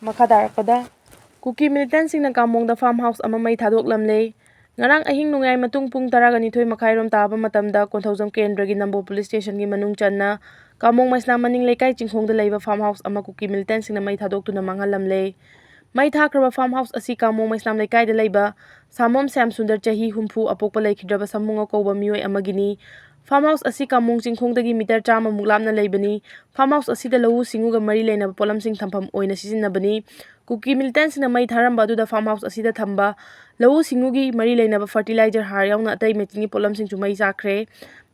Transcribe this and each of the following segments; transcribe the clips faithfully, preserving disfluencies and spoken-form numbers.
ꯃꯈꯥ ꯇꯥꯔꯛꯄꯗ, ꯀꯨꯀꯤ ꯃꯤꯂꯤꯇꯦꯟꯁꯤꯡꯅ ꯀꯥꯃꯣꯡꯗ farm house ꯑꯃ ꯃꯩ ꯊꯥꯗꯣꯛꯂꯝꯂꯦ꯫ ꯉꯔꯥꯡ ꯑꯍꯤꯡ ꯅꯣꯡꯌꯥꯏ ꯃꯇꯨꯡ ꯄꯨꯡ ꯇꯔꯥꯒ ꯅꯤꯊꯣꯏ ꯃꯈꯥꯏꯔꯣꯝ ꯇꯥꯕ ꯃꯇꯝꯗ ꯀꯣꯟꯊꯧꯖꯝ ꯀꯦꯟꯗ꯭ꯔꯒꯤ ꯅꯝꯕꯣꯜ ꯄꯨꯂꯤꯁ ꯁ꯭ꯇꯦꯁꯟꯒꯤ ꯃꯅꯨꯡ ꯆꯟꯅ ꯀꯥꯃꯣꯡ ꯃꯩꯁꯅꯥꯝ ꯃꯅꯤꯡ ꯂꯩꯀꯥꯏ ꯆꯤꯡꯈꯣꯡꯗ ꯂꯩꯕ ꯐꯥꯔꯝ ꯍꯥꯎꯁ ꯑꯃ ꯀꯨꯀꯤ ꯃꯤꯂꯤꯇꯦꯟꯁꯤꯡꯅ ꯃꯩ ꯊꯥꯗꯣꯛꯇꯨꯅ ꯃꯥꯡꯍꯜꯂꯝꯂꯦ꯫ ꯃꯩ ꯊꯥꯈ꯭ꯔꯕ ꯐꯥꯔꯝ ꯍꯥꯎꯁ ꯑꯁꯤ ꯀꯥꯃꯣꯡ ꯃꯩꯁꯅꯥꯝ ꯂꯩꯀꯥꯏꯗ ꯂꯩꯕ ꯁꯥꯃꯣꯝ ꯁ꯭ꯌꯥꯝ ꯁꯨꯟꯗꯔ, ꯆꯍꯤ ꯍꯨꯝꯐꯨ, ꯑꯄꯣꯛꯄ ꯂꯩꯈꯤꯗ꯭ꯔꯕ ꯁꯥꯃꯨꯡꯉ ꯀꯧꯕ ꯃꯤꯑꯣꯏ ꯑꯃꯒꯤꯅꯤ꯫ ꯐꯥꯔꯝ ꯍꯥꯎꯁ ꯑꯁꯤ ꯀꯥꯃꯣꯡ ꯆꯤꯡꯈꯣꯡꯗꯒꯤ ꯃꯤꯇꯔ ꯆꯥꯝꯃꯃꯨꯛ ꯂꯥꯞꯅ ꯂꯩꯕꯅꯤ꯫ ꯐꯥꯔꯝ ꯍꯥꯎꯁ ꯑꯁꯤꯗ ꯂꯧꯎ ꯁꯤꯡꯎꯒ ꯃꯔꯤ ꯂꯩꯅꯕ ꯄꯣꯠꯂꯝꯁꯤꯡ ꯊꯝꯐꯝ ꯑꯣꯏꯅ ꯁꯤꯖꯤꯟꯅꯕꯅꯤ꯫ ꯀꯨꯀꯤ ꯃꯤꯂꯤꯇꯦꯟꯁꯤꯡꯅ ꯃꯩ ꯊꯥꯔꯝꯕ ꯑꯗꯨꯗ ꯐꯥꯔꯝ ꯍꯥꯎꯁ ꯑꯁꯤꯗ ꯊꯝꯕ ꯂꯧꯎ ꯁꯤꯡꯎꯒꯤ ꯃꯔꯤ ꯂꯩꯅꯕ ꯐꯔꯇꯤꯂꯥꯏꯖꯔ ꯍꯥꯔ ꯌꯥꯎꯅ ꯑꯇꯩ ꯃꯦꯆꯤꯟꯒꯤ ꯄꯣꯠꯂꯝꯁꯤꯡꯁꯨ ꯃꯩ ꯆꯥꯛꯈ꯭ꯔꯦ꯫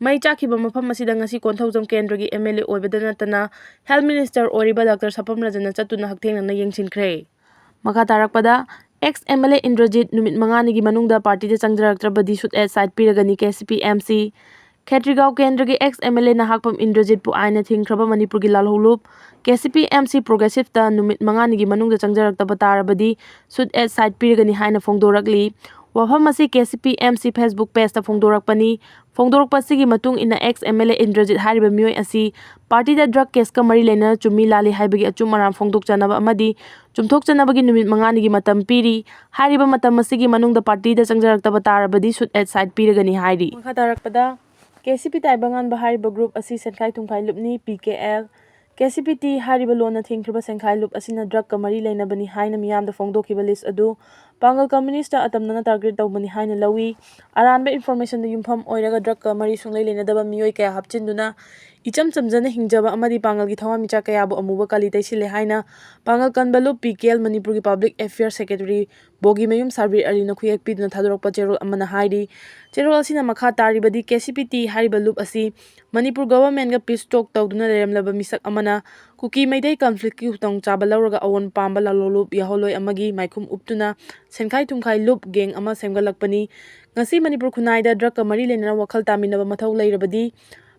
ꯃꯩ ꯆꯥꯛꯈꯤꯕ ꯃꯐꯝ ꯑꯁꯤꯗ ꯉꯁꯤ ꯀꯣꯟꯊꯧꯖꯝ ꯀꯦꯟꯗ꯭ꯔꯒꯤ ꯑꯦꯝ ꯑꯦꯜ ꯑꯦ ꯑꯣꯏꯕꯗ ꯅꯠꯇꯅ ꯍꯦꯜꯊ ꯃꯤꯅꯤꯁꯇꯔ ꯑꯣꯏꯔꯤꯕ ꯗꯥꯛꯇꯔ ꯁꯄꯝ ꯔꯟꯖꯟꯅ ꯆꯠꯇꯨꯅ ꯍꯛꯊꯦꯡꯅꯅ ꯌꯦꯡꯁꯤꯟꯈ꯭ꯔꯦ꯫ ꯃꯈꯥ ꯇꯥꯔꯛꯄꯗ, ꯑꯦꯛꯁ ꯑꯦꯝ ꯑꯦꯜ ꯑꯦ ꯏꯟꯗ꯭ꯔꯖꯤꯠ ꯅꯨꯃꯤꯠ ꯃꯉꯥꯅꯤꯒꯤ ꯃꯅꯨꯡꯗ ꯄꯥꯔꯇꯤꯗ ꯆꯪꯖꯔꯛꯇ꯭ꯔꯕꯗꯤ ꯁꯨꯠ eight side ꯄꯤꯔꯒꯅꯤ K C P M C. Khetrigao ꯀꯦꯟꯗ꯭ꯔꯒꯤ ꯑꯦꯛꯁ ꯑꯦꯝ ꯑꯦꯜ ꯑꯦ ꯅꯍꯥꯛꯄꯝ ꯏꯟꯗ꯭ꯔꯖꯤꯠꯄꯨ ꯑꯥꯏꯟꯅ ꯊꯤꯡꯈ꯭ꯔꯕ ꯃꯅꯤꯄꯨꯔꯒꯤ ꯂꯥꯜꯍꯧꯂꯨꯞ K C P M C ꯄ꯭ꯔꯣꯒ꯭ꯔꯦꯁꯤꯞꯇ ꯅꯨꯃꯤꯠ ꯃꯉꯥꯅꯤꯒꯤ ꯃꯅꯨꯡꯗ ꯆꯪꯖꯔꯛꯇꯕ ꯇꯥꯔꯕꯗꯤ ꯁꯨꯠ ꯑꯦꯠ ꯁꯥꯏꯠ ꯄꯤꯔꯒꯅꯤ ꯍꯥꯏꯅ ꯐꯣꯡꯗꯣꯔꯛꯂꯤ꯫ ꯋꯥꯐꯝ ꯑꯁꯤ K C P M C Facebook ꯄꯦꯖꯇ ꯐꯣꯡꯗꯣꯔꯛꯄꯅꯤ꯫ ꯐꯣꯡꯗꯣꯔꯛꯄ ꯑꯁꯤꯒꯤ ꯃꯇꯨꯡ ꯏꯟꯅ ꯑꯦꯛꯁ ꯑꯦꯝ ꯑꯦꯜ ꯑꯦ ꯏꯟꯗ꯭ꯔꯖꯤꯠ ꯍꯥꯏꯔꯤꯕ ꯃꯤꯑꯣꯏ ꯑꯁꯤ ꯄꯥꯔꯇꯤꯗ ꯗ꯭ꯔꯒ ꯀꯦꯁꯀ ꯃꯔꯤ ꯂꯩꯅꯅ ꯆꯨꯝꯃꯤ ꯂꯥꯜꯂꯤ ꯍꯥꯏꯕꯒꯤ ꯑꯆꯨꯝ ꯑꯔꯥꯟ ꯐꯣꯡꯗꯣꯛꯆꯅꯕ ꯑꯃꯗꯤ ꯆꯨꯝꯊꯣꯛꯆꯅꯕꯒꯤ ꯅꯨꯃꯤꯠ ꯃꯉꯥꯅꯤꯒꯤ ꯃꯇꯝ ꯄꯤꯔꯤ꯫ ꯍꯥꯏꯔꯤꯕ ꯃꯇꯝ ꯑꯁꯤꯒꯤ ꯃꯅꯨꯡꯗ ꯄꯥꯔꯇꯤꯗ ꯆꯪꯖꯔꯛꯇꯕ ꯇꯥꯔꯕꯗꯤ ꯁꯨꯠ ꯑꯦꯠ ꯁꯥꯏꯠ ꯄꯤꯔꯒꯅꯤ ꯍꯥꯏꯔꯤ꯫ ꯃꯈꯥ ꯇꯥꯔꯛꯄꯗ, ꯀꯦ ꯁꯤ ꯄꯤ ꯇꯥꯏꯕꯪꯉꯥꯟꯕ ꯍꯥꯏꯔꯤꯕ ꯒ꯭ꯔꯨꯞ ꯑꯁꯤ ꯁꯦꯟꯈꯥꯏ ꯊꯨꯝꯈꯥꯏ ꯂꯨꯞꯅꯤ, P K L. K C P T ꯍꯥꯏꯔꯤꯕ ꯂꯣꯟꯅ ꯊꯤꯡꯈ꯭ꯔꯕ ꯁꯦꯟꯈꯥꯏ ꯂꯨꯞ ꯑꯁꯤꯅ ꯗ꯭ꯔꯒꯀ ꯃꯔꯤ ꯂꯩꯅꯕꯅꯤ ꯍꯥꯏꯅ ꯃꯤꯌꯥꯝꯗ ꯐꯣꯡꯗꯣꯛꯈꯤꯕ ꯂꯤꯁ ꯑꯗꯨ ꯄꯥꯡꯒꯜ ꯀꯝꯃ꯭ꯌꯨꯅꯤꯁꯇ ꯑꯇꯝꯅꯅ ꯇꯥꯔꯒꯦꯠ ꯇꯧꯕꯅꯤ ꯍꯥꯏꯅ ꯂꯧꯏ꯫ ꯑꯔꯥꯟꯕ ꯏꯟꯐꯣꯔꯃꯦꯁꯟꯗ ꯌꯨꯝꯐꯝ ꯑꯣꯏꯔꯒ ꯗ꯭ꯔꯒꯀ ꯃꯔꯤ ꯁꯨꯡꯂꯩ ꯂꯩꯅꯗꯕ ꯃꯤꯑꯣꯏ ꯀꯌꯥ ꯍꯥꯞꯆꯤꯟꯗꯨꯅ ꯏꯆꯝ ꯆꯝꯖꯅ ꯍꯤꯡꯖꯕ ꯑꯃꯗꯤ ꯄꯥꯡꯒꯜꯒꯤ ꯊꯋꯥꯟꯃꯤꯆꯥꯛ ꯀꯌꯥꯕꯨ ꯑꯃꯨꯕ ꯀꯥꯂꯤ ꯇꯩꯁꯤꯜꯂꯦ ꯍꯥꯏꯅ ꯄꯥꯡꯒꯜ ꯀꯟꯕ ꯂꯨꯞ, ꯄꯤ ꯀꯦ ꯑꯦꯜ, ꯃꯅꯤꯄꯨꯔꯒꯤ ꯄꯕ꯭ꯂꯤꯛ ꯑꯦꯐꯤꯌꯔꯁ ꯁꯦꯀ꯭ꯔꯦꯇꯔꯤ ꯕꯣꯒꯤꯃꯌꯨꯝ ꯁꯥꯕꯤꯔ ꯑꯂꯤꯅ ꯈꯨꯌꯦꯛ ꯄꯤꯗꯨꯅ ꯊꯥꯗꯣꯔꯛꯄ ꯆꯦꯔꯣꯜ ꯑꯃꯅ ꯍꯥꯏꯔꯤ꯫ ꯆꯦꯔꯣꯜ ꯑꯁꯤꯅ ꯃꯈꯥ ꯇꯥꯔꯤꯕꯗꯤ, ꯀꯦ ꯁꯤ ꯄꯤ ꯇꯤ ꯍꯥꯏꯔꯤꯕ ꯂꯨꯞ ꯑꯁꯤ ꯃꯅꯤꯄꯨꯔ ꯒꯚꯔꯟꯃꯦꯟꯒ ꯄꯤꯁ ꯇꯣꯛ ꯇꯧꯗꯨꯅ ꯂꯩꯔꯝꯂꯕ ꯃꯤꯁꯛ ꯑꯃꯅ ꯀꯨꯀꯤ ꯃꯩꯇꯩ ꯀꯟꯐ꯭ꯂꯤꯛꯀꯤ ꯈꯨꯗꯣꯡꯆꯥꯕ ꯂꯧꯔꯒ ꯑꯑꯣꯟ ꯄꯥꯝꯕ ꯂꯥꯂꯣꯂꯨꯞ ꯌꯥꯍꯧꯂꯣꯏ ꯑꯃꯒꯤ ꯃꯥꯏꯈꯨꯝ ꯎꯞꯇꯨꯅ ꯁꯦꯟꯈꯥꯏ ꯊꯨꯝꯈꯥꯏ ꯂꯨꯞ ꯒꯦꯡ ꯑꯃ ꯁꯦꯝꯒꯠꯂꯛꯄꯅꯤ꯫ ꯉꯁꯤ ꯃꯅꯤꯄꯨꯔ ꯈꯨꯟꯅꯥꯏꯗ ꯗ꯭ꯔꯒꯀ ꯃꯔꯤ ꯂꯩꯅꯅ ꯋꯥꯈꯜ ꯇꯥꯃꯤꯟꯅꯕ ꯃꯊꯧ ꯂꯩꯔꯕꯗꯤ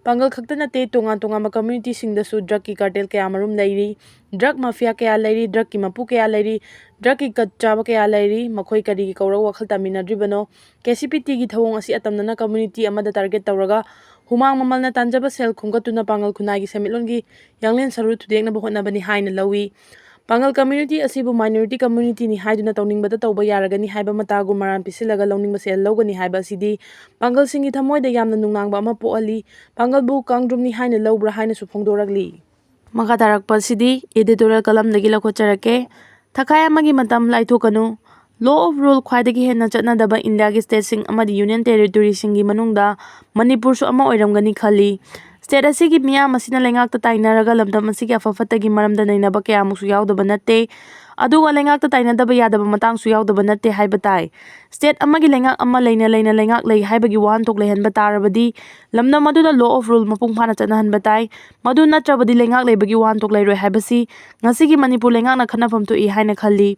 ꯄꯥꯡꯒꯜ ꯈꯛꯇ ꯅꯠꯇꯦ, ꯇꯣꯉꯥꯟ ꯇꯣꯉꯥꯟꯕ ꯀꯝꯃ꯭ꯌꯨꯅꯤꯇꯤꯁꯤꯡꯗꯁꯨ ꯗ꯭ꯔꯒꯀꯤ ꯀꯥꯔꯇꯦꯜ ꯀꯌꯥ ꯃꯔꯨꯝ ꯂꯩꯔꯤ, ꯗ꯭ꯔꯒ ꯃꯥꯐꯤꯌꯥ ꯀꯌꯥ ꯂꯩꯔꯤ, ꯗ꯭ꯔꯒꯀꯤ ꯃꯄꯨ ꯀꯌꯥ ꯂꯩꯔꯤ, ꯗ꯭ꯔꯒꯀꯤ ꯀꯠ ꯆꯥꯕ ꯀꯌꯥ ꯂꯩꯔꯤ, ꯃꯈꯣꯏ ꯀꯔꯤꯒꯤ ꯀꯧꯔꯒ ꯋꯥꯈꯜ ꯇꯥꯃꯤꯟꯅꯗ꯭ꯔꯤꯕꯅꯣ? ꯀꯦ ꯁꯤ ꯄꯤ ꯇꯤꯒꯤ ꯊꯧꯑꯣꯡ ꯑꯁꯤ ꯑꯇꯝꯅꯅ ꯀꯝꯃ꯭ꯌꯨꯅꯤꯇꯤ ꯑꯃꯗ ꯇꯥꯔꯒꯦꯠ ꯇꯧꯔꯒ ꯍꯨꯃꯥꯡ ꯃꯃꯜꯅ ꯇꯥꯟꯖꯕ ꯁꯦꯜ ꯈꯣꯝꯒꯠꯇꯨꯅ ꯄꯥꯡꯒꯜ ꯈꯨꯟꯅꯥꯏꯒꯤ ꯁꯦꯟꯃꯤꯠꯂꯣꯟꯒꯤ ꯌꯥꯡꯂꯦꯟ ꯁꯔꯨ ꯊꯨꯗꯦꯛꯅꯕ ꯍꯣꯠꯅꯕꯅꯤ ꯍꯥꯏꯅ ꯂꯧꯏ꯫ ꯄꯥꯡꯒꯜ community ꯑꯁꯤꯕꯨ minority communityꯅꯤ ꯍꯥꯏꯗꯨꯅ ꯇꯧꯅꯤꯡꯕꯗ ꯇꯧꯕ ꯌꯥꯔꯒꯅꯤ ꯍꯥꯏꯕ ꯃꯇꯥꯒꯨꯝ ꯃꯔꯥꯟ ꯄꯤꯁꯤꯜꯂꯒ ꯂꯧꯅꯤꯡꯕ ꯁꯦꯜ ꯂꯧꯒꯅꯤ ꯍꯥꯏꯕ ꯑꯁꯤꯗꯤ ꯄꯥꯡꯒꯜꯁꯤꯡꯒꯤ ꯊꯃꯣꯏꯗ ꯌꯥꯝꯅ ꯅꯨꯡꯅꯥꯡꯕ ꯑꯃ ꯄꯣꯛꯍꯜꯂꯤ꯫ ꯄꯥꯡꯒꯜꯕꯨ ꯀꯥꯡꯗ꯭ꯔꯨꯝꯅꯤ ꯍꯥꯏꯅ ꯂꯧꯕ꯭ꯔꯥ ꯍꯥꯏꯅꯁꯨ ꯐꯣꯡꯗꯣꯔꯛꯂꯤ꯫ ꯃꯈꯥ ꯇꯥꯔꯛꯄ ꯑꯁꯤꯗꯤ editorial columnꯗꯒꯤ ꯂꯧꯈꯠꯆꯔꯛꯀꯦ꯫ ꯊꯈꯥꯏ ꯑꯃꯒꯤ ꯃꯇꯝ ꯂꯥꯏꯊꯣꯛꯀꯅꯨ꯫ Law of rule ꯈ꯭ꯋꯥꯏꯗꯒꯤ ꯍꯦꯟꯅ ꯆꯠꯅꯗꯕ ꯏꯟꯗꯤꯌꯥꯒꯤ stateꯁꯤꯡ ꯑꯃꯗꯤ union territoryꯁꯤꯡꯒꯤ ꯃꯅꯨꯡꯗ ꯃꯅꯤꯄꯨꯔꯁꯨ ꯑꯃ ꯑꯣꯏꯔꯝꯒꯅꯤ ꯈꯜꯂꯤ꯫ State ꯑꯁꯤꯒꯤ ꯃꯤꯌꯥꯝ ꯑꯁꯤꯅ ꯂꯩꯉꯥꯛꯇ ꯇꯥꯏꯅꯔꯒ ꯂꯝꯗꯝ ꯑꯁꯤꯒꯤ ꯑꯐ ꯐꯠꯇꯒꯤ ꯃꯔꯝꯗ ꯅꯩꯅꯕ ꯀꯌꯥꯃꯨꯛꯁꯨ ꯌꯥꯎꯗꯕ ꯅꯠꯇꯦ꯫ ꯑꯗꯨꯒ ꯂꯩꯉꯥꯛꯇ ꯇꯥꯏꯅꯗꯕ ꯌꯥꯗꯕ ꯃꯇꯥꯡꯁꯨ ꯌꯥꯎꯗꯕ ꯅꯠꯇꯦ ꯍꯥꯏꯕ ꯇꯥꯏ꯫ State ꯑꯃꯒꯤ ꯂꯩꯉꯥꯛ ꯑꯃ ꯂꯩꯅ ꯂꯩꯅ ꯂꯩꯉꯥꯛ ꯂꯩ ꯍꯥꯏꯕꯒꯤ ꯋꯥꯍꯟꯊꯣꯛ ꯂꯩꯍꯟꯕ ꯇꯥꯔꯕꯗꯤ ꯂꯝꯗꯝ ꯑꯗꯨꯗ law of rule ꯃꯄꯨꯡ ꯐꯥꯅ ꯆꯠꯅꯍꯟꯕ ꯇꯥꯏ꯫ ꯃꯗꯨ ꯅꯠꯇ꯭ꯔꯕꯗꯤ ꯂꯩꯉꯥꯛ ꯂꯩꯕꯒꯤ ꯋꯥꯍꯟꯊꯣꯛ ꯂꯩꯔꯣꯏ ꯍꯥꯏꯕꯁꯤ ꯉꯁꯤꯒꯤ ꯃꯅꯤꯄꯨꯔ ꯂꯩꯉꯥꯛꯅ ꯈꯟꯅꯐꯝ ꯊꯣꯛꯏ ꯍꯥꯏꯅ ꯈꯜꯂꯤ꯫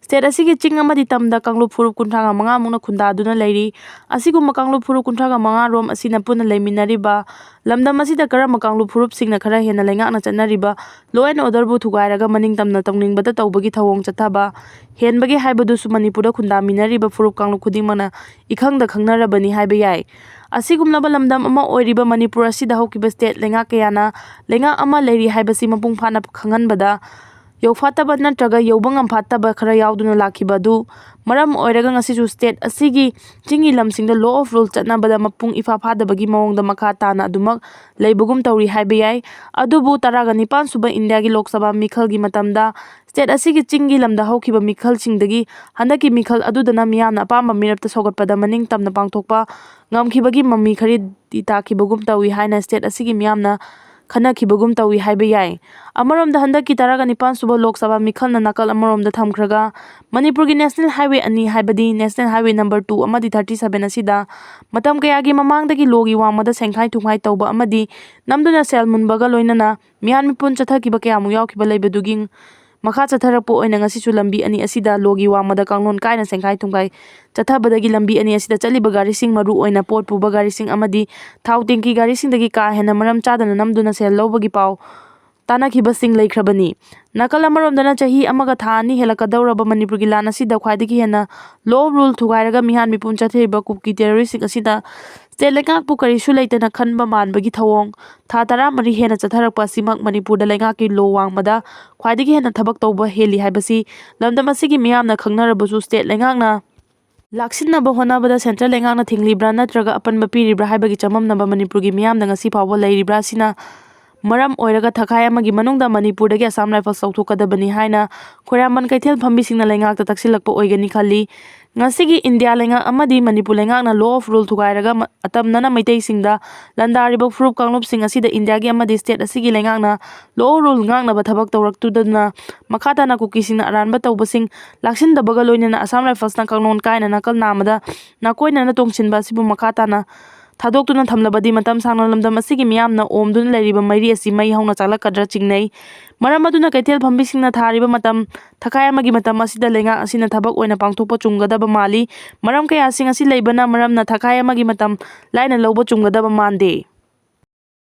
State ꯑꯁꯤꯒꯤ ꯆꯤꯡ ꯑꯃꯗꯤ ꯇꯝꯗ ꯀꯥꯡꯂꯨꯞ ꯐꯨꯔꯨꯞ ꯀꯨꯟꯊ꯭ꯔꯥꯒ ꯃꯉꯥꯃꯨꯛꯅ ꯈꯨꯟꯗꯥꯗꯨꯅ ꯂꯩꯔꯤ꯫ ꯑꯁꯤꯒꯨꯝꯕ ꯀꯥꯡꯂꯨꯞ ꯐꯨꯔꯨꯞ ꯀꯨꯟꯊ꯭ꯔꯥꯒ ꯃꯉꯥ ꯔꯣꯝ ꯑꯁꯤꯅ ꯄꯨꯟꯅ ꯂꯩꯃꯤꯟꯅꯔꯤꯕ ꯂꯝꯗꯝ ꯑꯁꯤꯗ ꯀꯔꯝꯕ ꯀꯥꯡꯂꯨꯞ ꯐꯨꯔꯨꯞꯁꯤꯡꯅ ꯈꯔ ꯍꯦꯟꯅ ꯂꯩꯉꯥꯛꯅ ꯆꯠꯅꯔꯤꯕ law and orderꯕꯨ ꯊꯨꯒꯥꯏꯔꯒ ꯃꯅꯤꯡ ꯇꯝꯅ ꯇꯧꯅꯤꯡꯕꯗ ꯇꯧꯕꯒꯤ ꯊꯧꯑꯣꯡ ꯆꯠꯊꯕ ꯍꯦꯟꯕꯒꯦ ꯍꯥꯏꯕꯗꯨꯁꯨ ꯃꯅꯤꯄꯨꯔꯗ ꯈꯨꯟꯗꯥꯃꯤꯟꯅꯔꯤꯕ ꯐꯨꯔꯨꯞ ꯀꯥꯡꯂꯨꯞ ꯈꯨꯗꯤꯡꯃꯛꯅ ꯏꯈꯪꯗ ꯈꯪꯅꯔꯕꯅꯤ ꯍꯥꯏꯕ ꯌꯥꯏ꯫ ꯑꯁꯤꯒꯨꯝꯂꯕ ꯂꯝꯗꯝ ꯑꯃ ꯑꯣꯏꯔꯤꯕ ꯃꯅꯤꯄꯨꯔ ꯑꯁꯤꯗ ꯍꯧꯈꯤꯕ state ꯂꯩꯉꯥꯛ ꯀꯌꯥꯅ ꯂꯩꯉꯥꯛ ꯑꯃ ꯂꯩꯔꯤ ꯍꯥꯏꯕꯁꯤ ꯃꯄꯨꯡ ꯐꯥꯅ ꯈꯪꯍꯟꯕꯗ ꯌꯧꯐꯥꯠꯇꯕ ꯅꯠꯇ꯭ꯔꯒ ꯌꯧꯕ ꯉꯝꯐꯥꯠꯇꯕ ꯈꯔ ꯌꯥꯎꯗꯨꯅ ꯂꯥꯛꯈꯤꯕ ꯑꯗꯨ ꯃꯔꯝ ꯑꯣꯏꯔꯒ ꯉꯁꯤꯁꯨ state ꯑꯁꯤꯒꯤ ꯆꯤꯡꯒꯤ ꯂꯝꯁꯤꯡꯗ law of rule ꯆꯠꯅꯕꯗ ꯃꯄꯨꯡ ꯏꯐꯥ ꯐꯥꯗꯕꯒꯤ ꯃꯑꯣꯡꯗ ꯃꯈꯥ ꯇꯥꯅ ꯑꯗꯨꯃꯛ ꯂꯩꯕꯒꯨꯝ ꯇꯧꯔꯤ ꯍꯥꯏꯕ ꯌꯥꯏ꯫ ꯑꯗꯨꯕꯨ ꯇꯔꯥꯒ ꯅꯤꯄꯥꯟ ꯁꯨꯕ ꯏꯟꯗꯤꯌꯥꯒꯤ ꯂꯣꯛ ꯁꯚꯥ ꯃꯤꯈꯜꯒꯤ ꯃꯇꯝꯗ state ꯑꯁꯤꯒꯤ ꯆꯤꯡꯒꯤ ꯂꯝꯗ ꯍꯧꯈꯤꯕ ꯃꯤꯈꯜꯁꯤꯡꯗꯒꯤ ꯍꯟꯗꯛꯀꯤ ꯃꯤꯈꯜ ꯑꯗꯨꯗꯅ ꯃꯤꯌꯥꯝꯅ ꯑꯄꯥꯝꯕ ꯃꯤꯔꯞꯇ ꯁꯧꯒꯠꯄꯗ ꯃꯅꯤꯡ ꯇꯝꯅ ꯄꯥꯡꯊꯣꯛꯄ ꯉꯝꯈꯤꯕꯒꯤ ꯃꯃꯤ ꯈꯔꯗꯤ ꯇꯥꯈꯤꯕꯒꯨꯝ ꯇꯧꯏ ꯍꯥꯏꯅ state ꯑꯁꯤꯒꯤ ꯃꯤꯌꯥꯝꯅ ꯈꯟꯅꯈꯤꯕꯒꯨꯝ ꯇꯧꯏ ꯍꯥꯏꯕ ꯌꯥꯏ꯫ ꯑꯃꯔꯣꯝꯗ ꯍꯟꯗꯛꯀꯤ ꯇꯔꯥꯒ ꯅꯤꯄꯥꯟ ꯁꯨꯕ ꯂꯣꯛ ꯁꯚꯥ ꯃꯤꯈꯜꯅ ꯅꯥꯀꯜ ꯑꯃꯔꯣꯝꯗ ꯊꯝꯈ꯭ꯔꯒ ꯃꯅꯤꯄꯨꯔꯒꯤ national highway ꯑꯅꯤ ꯍꯥꯏꯕꯗꯤ national highway number two ꯑꯃꯗꯤ thirty seven ꯑꯁꯤꯗ ꯃꯇꯝ ꯀꯌꯥꯒꯤ ꯃꯃꯥꯡꯗꯒꯤ lawꯒꯤ ꯋꯥꯡꯃꯗ ꯁꯦꯡꯈꯥꯏ ꯊꯨꯡꯈꯥꯏ ꯇꯧꯕ ꯑꯃꯗꯤ ꯅꯝꯗꯨꯅ ꯁꯦꯜ ꯃꯨꯟꯕꯒ ꯂꯣꯏꯅꯅ ꯃꯤꯍꯥꯟ ꯃꯤꯄꯨꯟ ꯆꯠꯊꯈꯤꯕ ꯀꯌꯥꯃꯨꯛ ꯌꯥꯎꯈꯤꯕ ꯂꯩꯕꯗꯨꯒꯤ ꯃꯈꯥ ꯆꯠꯊꯔꯛꯄ ꯑꯣꯏꯅ ꯉꯁꯤꯁꯨ ꯂꯝꯕꯤ ꯑꯅꯤ ꯑꯁꯤꯗ lawꯒꯤ ꯋꯥꯡꯃꯗ ꯀꯥꯡꯂꯣꯟ ꯀꯥꯏꯅ ꯁꯦꯡꯈꯥꯏ ꯊꯨꯡꯈꯥꯏ ꯆꯠꯊꯕꯗꯒꯤ ꯂꯝꯕꯤ ꯑꯅꯤ ꯑꯁꯤꯗ ꯆꯠꯂꯤꯕ ꯒꯥꯔꯤꯁꯤꯡ, ꯃꯔꯨ ꯑꯣꯏꯅ ꯄꯣꯠ ꯄꯨꯕ ꯒꯥꯔꯤꯁꯤꯡ ꯑꯃꯗꯤ ꯊꯥꯎ ꯇꯦꯡꯀꯤ ꯒꯥꯔꯤꯁꯤꯡꯗꯒꯤ ꯀꯥ ꯍꯦꯟꯅ ꯃꯔꯝ ꯆꯥꯗꯅ ꯅꯝꯗꯨꯅ ꯁꯦꯜ ꯂꯧꯕꯒꯤ ꯄꯥꯎ ꯇꯥꯅꯈꯤꯕꯁꯤꯡ ꯂꯩꯈ꯭ꯔꯕꯅꯤ꯫ ꯅꯥꯀꯜ ꯑꯃꯔꯣꯝꯗꯅ ꯆꯍꯤ ꯑꯃꯒ ꯊꯥ ꯑꯅꯤ ꯍꯦꯜꯂꯛꯀꯗꯧꯔꯕ ꯃꯅꯤꯄꯨꯔꯒꯤ ꯂꯥꯟ ꯑꯁꯤꯗ ꯈ꯭ꯋꯥꯏꯗꯒꯤ ꯍꯦꯟꯅ law of rule ꯊꯨꯒꯥꯏꯔꯒ ꯃꯤꯍꯥꯟ ꯃꯤꯄꯨꯟ ꯆꯠꯊꯔꯤꯕ ꯀꯨꯀꯤ terroristꯁꯤꯡ ꯑꯁꯤꯗ ꯁ꯭ꯇꯦꯠ ꯂꯩꯉꯥꯛꯄꯨ ꯀꯔꯤꯁꯨ ꯂꯩꯇꯅ ꯈꯟꯕ ꯃꯥꯟꯕꯒꯤ ꯊꯧꯑꯣꯡ ꯊꯥ ꯇꯔꯥꯃꯔꯤ ꯍꯦꯟꯅ ꯆꯠꯊꯔꯛꯄ ꯑꯁꯤꯃꯛ ꯃꯅꯤꯄꯨꯔꯗ ꯂꯩꯉꯥꯛꯀꯤ ꯂꯣ ꯋꯥꯡꯃꯗ ꯈ꯭ꯋꯥꯏꯗꯒꯤ ꯍꯦꯟꯅ ꯊꯕꯛ ꯇꯧꯕ ꯍꯦꯜꯂꯤ ꯍꯥꯏꯕꯁꯤ ꯂꯝꯗꯝ ꯑꯁꯤꯒꯤ ꯃꯤꯌꯥꯝꯅ ꯈꯪꯅꯔꯕꯁꯨ ꯁ꯭ꯇꯦꯠ ꯂꯩꯉꯥꯛꯅ ꯂꯥꯛꯁꯤꯟꯅꯕ ꯍꯣꯠꯅꯕꯗ ꯁꯦꯟꯇ꯭ꯔꯦꯜ ꯂꯩꯉꯥꯛꯅ ꯊꯤꯡꯂꯤꯕ꯭ꯔꯥ ꯅꯠꯇ꯭ꯔꯒ ꯑꯄꯟꯕ ꯄꯤꯔꯤꯕ꯭ꯔꯥ ꯍꯥꯏꯕꯒꯤ ꯆꯃꯝꯅꯕ ꯃꯅꯤꯄꯨꯔꯒꯤ ꯃꯤꯌꯥꯝꯗ ꯉꯁꯤ ꯐꯥꯎꯕ ꯂꯩꯔꯤꯕ꯭ꯔꯥ ꯑꯁꯤꯅ ꯃꯔꯝ ꯑꯣꯏꯔꯒ ꯊꯈꯥꯏ ꯑꯃꯒꯤ ꯃꯅꯨꯡꯗ ꯃꯅꯤꯄꯨꯔꯗꯒꯤ ꯑꯁꯥꯝ ꯔꯥꯏꯐꯜꯁ ꯂꯧꯊꯣꯛꯀꯗꯕꯅꯤ ꯍꯥꯏꯅ ꯈꯣꯏꯔꯥꯡꯕꯟ ꯀꯩꯊꯦꯜ ꯐꯝꯕꯤꯁꯤꯡꯅ ꯂꯩꯉꯥꯛꯇ ꯇꯛꯁꯤꯜꯂꯛꯄ ꯑꯣꯏꯒꯅꯤ ꯈꯜꯂꯤ꯫ ꯉꯁꯤꯒꯤ ꯏꯟꯗꯤꯌꯥ ꯂꯩꯉꯥꯛ ꯑꯃꯗꯤ ꯃꯅꯤꯄꯨꯔ ꯂꯩꯉꯥꯛꯅ law of rule ꯊꯨꯒꯥꯏꯔꯒ ꯃ-, ꯑꯇꯝꯅꯅ ꯃꯩꯇꯩꯁꯤꯡꯗ ꯂꯥꯟꯗꯥꯔꯤꯕ ꯐꯨꯔꯨꯞ ꯀꯥꯡꯂꯨꯞꯁꯤꯡ ꯑꯁꯤꯗ ꯏꯟꯗꯤꯌꯥꯒꯤ ꯑꯃꯗꯤ ꯁ꯭ꯇꯦꯠ ꯑꯁꯤꯒꯤ ꯂꯩꯉꯥꯛꯅ law of rule ꯉꯥꯛꯅꯕ ꯊꯕꯛ ꯇꯧꯔꯛꯇꯨꯗꯅ ꯃꯈꯥ ꯇꯥꯅ ꯀꯨꯀꯤꯁꯤꯡꯅ ꯑꯔꯥꯟꯕ ꯇꯧꯕꯁꯤꯡ ꯂꯥꯛꯁꯤꯟꯗꯕꯒ ꯂꯣꯏꯅꯅ ꯑꯁꯥꯝ ꯔꯥꯏꯐꯜꯁꯅ ꯀꯥꯡꯂꯣꯟ ꯀꯥꯏꯅ ꯅꯥꯀꯜ ꯅꯥꯝꯃꯗ ꯅꯥꯀꯣꯏꯅꯅ ꯇꯣꯡꯁꯤꯟꯕ ꯑꯁꯤꯕꯨ ꯃꯈꯥ ꯇꯥꯅ ꯊꯥꯗꯣꯛꯇꯨꯅ ꯊꯝꯂꯕꯗꯤ ꯃꯇꯝ ꯁꯥꯡꯅ ꯂꯝꯗꯝ ꯑꯁꯤꯒꯤ ꯃꯤꯌꯥꯝꯅ ꯑꯣꯝꯗꯨꯅ ꯂꯩꯔꯤꯕ ꯃꯩꯔꯤ ꯑꯁꯤ ꯃꯩ ꯍꯧꯅ ꯆꯥꯛꯂꯛꯀꯗ꯭ꯔꯥ ꯆꯤꯡꯅꯩ꯫ ꯃꯔꯝ ꯑꯗꯨꯅ ꯀꯩꯊꯦꯜ ꯐꯝꯕꯤꯁꯤꯡꯅ ꯊꯥꯔꯤꯕ ꯃꯇꯝ ꯊꯈꯥꯏ ꯑꯃꯒꯤ ꯃꯇꯝ ꯑꯁꯤꯗ ꯂꯩꯉꯥꯛ ꯑꯁꯤꯅ ꯊꯕꯛ ꯑꯣꯏꯅ ꯄꯥꯡꯊꯣꯛꯄ ꯆꯨꯝꯒꯗꯕ ꯃꯥꯜꯂꯤ꯫ ꯃꯔꯝ ꯀꯌꯥꯁꯤꯡ ꯑꯁꯤ ꯂꯩꯕꯅ ꯃꯔꯝꯅ ꯊꯈꯥꯏ ꯑꯃꯒꯤ ꯃꯇꯝ ꯂꯥꯏꯅ ꯂꯧꯕ ꯆꯨꯝꯒꯗꯕ ꯃꯥꯟꯗꯦ꯫